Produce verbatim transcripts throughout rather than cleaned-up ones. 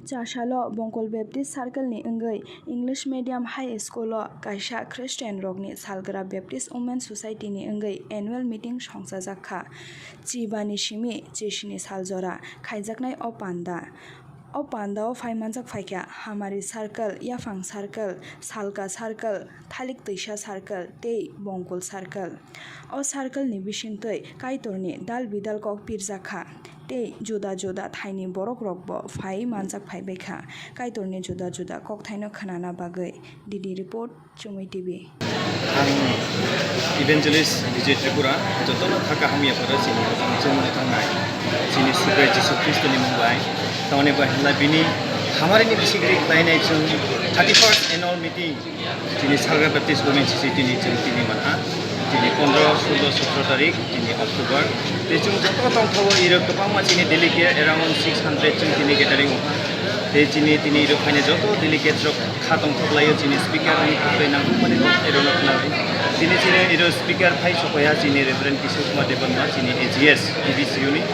Chasalo Bongkol Baptist Circle ni wngwi English Medium High School o kaisa Christian rokni salgra Baptist Women Society ni wngwi annual meeting songchajak kha. Chibani simi chisini saljora khaijaknai o panda. O panda o phai manjak phaikha Hamari Circle, Yaphang Circle, Salka Circle, Thalik Twisa Circle tei Bongkol Circle. O circle ni bisingtwi Kaitorni dal bidal kok pirjak kha, tei juda juda thaini borok rokbo phai manjak phaibai kha Kaitorni juda juda kokthaino khnana bagwi. D D report, Chumui T V. Ang Evangelist Vijay Tripura, jotono kha kaham yapharo chini chwng thangnai, chini Subrai Jisu Khristoni mung bai. Tamoni bai hwnla bini hamarini bisingtwi khlainai chwng thirty-first annual meeting. Chini Salga Baptist Women Society ni chwng tini manha, tini pondro, sulo, sotro tarik, tini October. Tei chwng joto tongthogo, iro kwbangma chini delegate around six hundred chwng tini gathering wngkha. Tei chini tini iro phaina joto delegate rok kha tongthok laio, chini speaker ni tei nangkukmani kok tei rwna khna bai. Chini chini iro speaker phai sokoya chini Reverend Kishore Kumar Debbarma, chini A G S T B C U ni.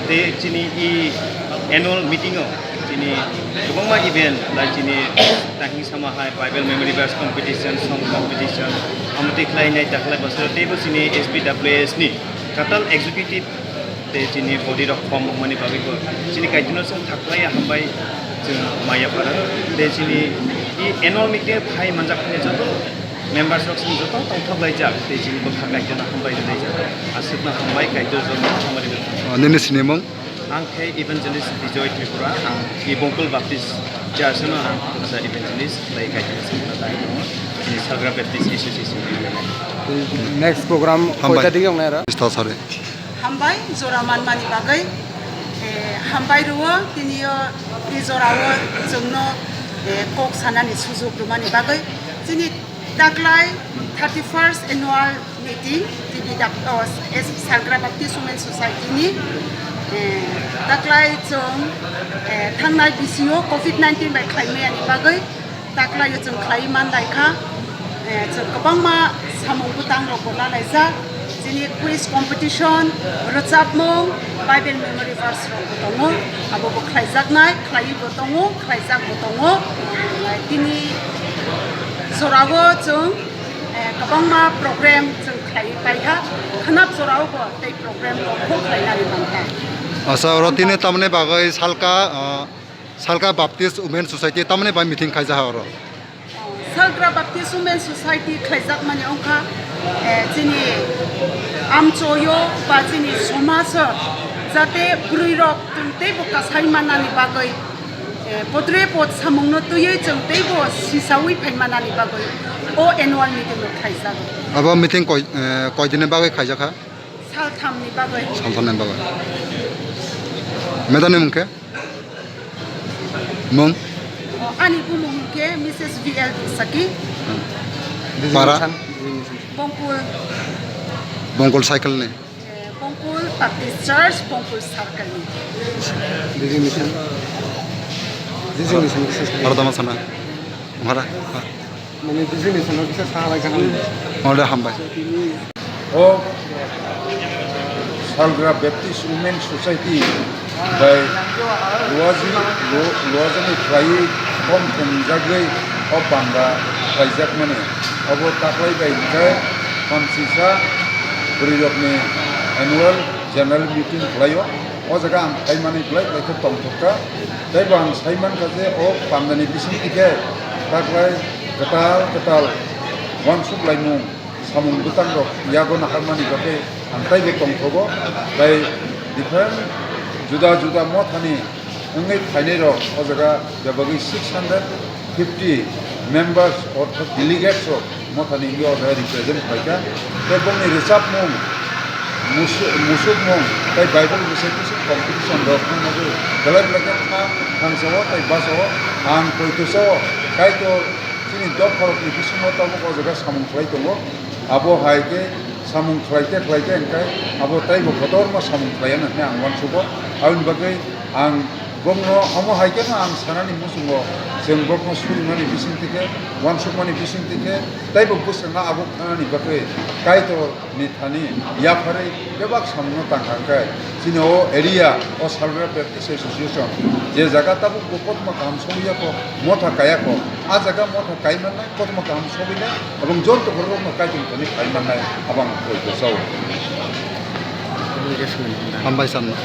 Tei chini i annual meeting o chini kwbangma event, like chini tahing sama hai Bible memory verse competition, song competition, amtwi khlainai dakhwlai bosoro teibo chini S B W S ni total executive tei chini body rok khom wngmani bagwi bo chini Kaitorno chwng thaklai hambai chwng maya phara. Tei chini i annual meeting phai manjak phai joto members rok chwng joto tongthok laijak tei chini bwkha Kaitorno hambai rwlaijak. Aswkno hambai Kaitor joto hamari rwthung. Oh, nini sinimung? Ang khe Evangelist Bijoy Tripura, ang i Bongkol Baptist Church no ang kisa evangelist bai Kaitor sakno dai tongo. Chini Salgra Baptist Association ni. Next program Hambai. Koita dige wngnai aro? Hambai, jora manmani bagwi, eh, hambai rwo, tini o i jorao chwngno, eh, kok sanani sujok rwmani bagwi. Chini taklai thirty-first annual meeting, tini dak-, o, S-, Salgra Baptist Women Society ni, eh, taklai chwng, eh, thangnai bisio covid nineteen bai khlaimayani bagwi, taklaio chwng khlaiwi manlai kha. Eh, chwng kwbangma samung bwtang rokbo lalaijak. Chini quiz competition, rwchapmung, Bible memory verse rokbo tongo. Abobo khlaijaknai, khlaiwi bo tongo, khlaijak bo tongo. Eh, tini jorao chwng, eh, kwbangma program chwng khlaiwi paiha. Khwnap jorao bo tei program rokbo khlainani mankha. Asa oro tini tamni bagwi salka, ah, Salka Baptist Women Society tamni bai meeting khaijak ha oro. Salka Baptist Women Society khlaijakmani wngkha, eh, chini amchoyo ba chini somajo jate bwrwirok teibo kasai mannani bagwi, eh, potre pot samungno twiwi chwng teibo sisawi phai mannani bagwi o annual meeting no khlaijago. Abo meeting koi, eh, koi dinni bagwi khaijak kha? Salthamni bagwi. Salthamni bagwi. Madam ni mung khe? Mung? O, ani bumung hwnkhe Missus V L Saki. Para? Bongkul. Bongkul cycle ni? Eh, Bongkul Baptist Church, Bongkul Circle ni. Digi mission. Digi mission. Para dama sana. Mara. Mane, business no kisa sa lai kaham. Ode hambai. O Salgra Baptist Women Society bai luaji, lu-, luajani khlaiwi khom thwngjagwi o panda khlaijakmani. Obo taklai bai hwnkhe thamsisa bwrwirokni annual general meeting khlaio. O jaga ang khaimani belai belai khe tongthok kha. Tei bo ang sai mankha je o pandani bisingtwi khe taklai kwtal kwtal uansuk laimung samung bwtang rok yago naharmani bagwi ang taibo tongthogo. Tei different juda juda mothani wngwi phainai rok o jaga bebagwi six hundred fifty members ortho delegates rok mothani wngwi o jaga represent khlaikha. Tei bongni rwchapmung, musu-, musukmung tei Bible recitation competition rok wngmani belai belai khe tha-, thangsao tei basao ang poitosao Kaitor chini dophorokni bisingo tabuk o jaga samung khlai tongo. Abo hai khe samung khlai khe khlai khe hwnkhe abo teibo kotorma samung khlai ya hwnwi ang uansugo. Aboni bagwi ang Bokno omo hai kheno ang sanani muchungo, chwng bokno surungnani bisingtwi khe, uansukmani bisingtwi khe, teibo bwskango abo khanani bagwi Kaitor ni thani yapharwi bebak samungno tang kha khe, chini o area o Salbrai Baptist Association je jaga tabuk bo kothoma kaham sogwi ya kho, motha kaya kho, a jaga motha kai mannai, kothoma kaham sogwi nai, abang joto borok rokno Kaitor ni thani phai mannai, abang koi ko sao. Hambai sanno.